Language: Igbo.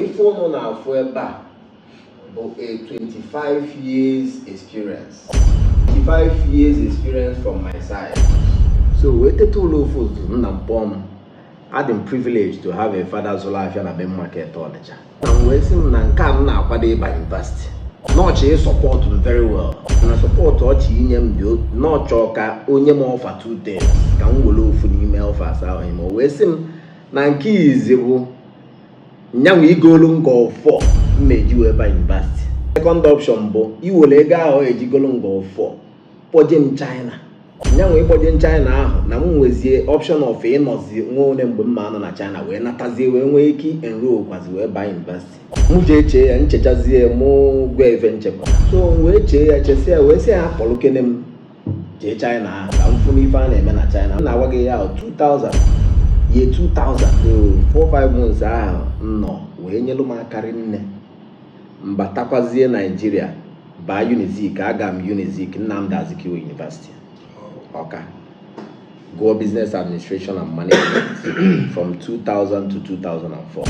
Ife ụnụ na-afụ ebe a bụ a 25 years experience, 25 years experience from my side. So wee teta ụlọ ofu ụtụtụ, nna m kpọọ m. Adị m privileged to have a father zụrụ afịa na main market Ọnịcha, na m wee sị m na nke a m na-akwado ịba university, n'ọchị support m very well, na support ọchị inye m dị n'ọchọ ka onye m offer two things, ka m were ofu n'ime offers ahụ m. O wee sị m na nke izi bụ nyanwa igolu m Golf 4 m eji wee ba university. Second option bụ iwere ego ahụ ejigolu m Golf 4 kpọje m China. Nyanwa ịkpọje m China ahụ, na m nwezie option of ịnọzi nwa one mgbe m ma anọ na China wee natazie, wee nwee ike enroll kwazi wee baa university. Mụ jee chee ya, nchechazie, mụ gwa efe nchekwa. So m wee chee ya, chesie ya, wee sị ya kpọrọ m jee China ahụ ka m fụ n'ife a na-eme na China. M na-agwa gị ya ahụ 2000, year 2000. So 4 5 months ahụ m nọ wee nyelu m akarị nne mbatakwazie Naijiria, baa Unizik. Aga m Unizik, Nnamdi Azikiwe University, Ọka, gụọ business administration and management from 2000 to 2004.